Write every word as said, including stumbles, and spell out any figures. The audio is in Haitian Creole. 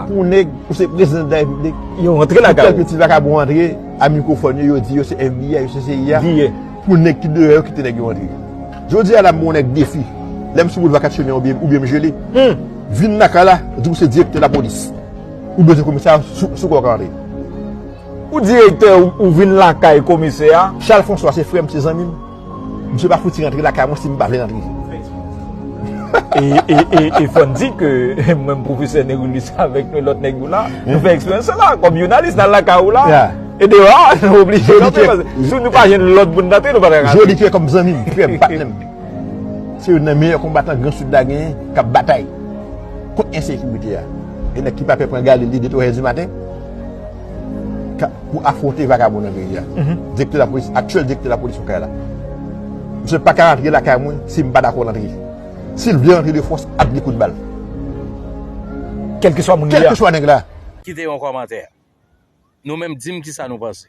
Pou nèg, ou se prezidan de la repiblik. Yo rantre lakay ou. Pou kèk ti vakabon antre, a mikwofòn yo, yo di yo se F B I, yo se C I A. Pou nèg ki deyò yo kite nèg yo antre. Jodi a la, m ba yon nèg defi. Lè m sou boulva Kat Chemen oubyen, oubyen m jele. Vin lakay la, di w se direktè lapolis. Ou bezwen komisè sou, sou kò ka antre. Ou direktè, ou, ou vin lakay komisè a. Charles François se frè m, se zanmi m. Misye pa fouti rantre lakay mwen si m pa vle l antre. E, e, e, e fò n di ke menm pwofesè Nerilus avèk nou lòt nèg yo la, nou fè eksperyans sa la, kòm jounalis, n al lakay ou la, e deyò a, nou oblije kanpe, paske si nou pa jwenn lòt moun n antre, nou pa ta ka antre. Joli kè kòm zanmi m, frè m, patnè m. Se youn nan meyè konbatan Gran Sid la genyen k ap batay kont ensekirite a. E nèg ki pa pè pran galil li de twa è di maten ka, pou afwonte vakabon nan peyi a. Direktè lapolis, aktyèl direktè lapolis Okay la. Misye pa ka rantre lakay mwen si m pa dakò l antre. Si l vle rantre de fòs, ap gen kout bal. Kèlkeswa moun li ye a. Kèlkeswa nèg la. Kite yon kòmantè. Nou menm, di m kisa nou panse.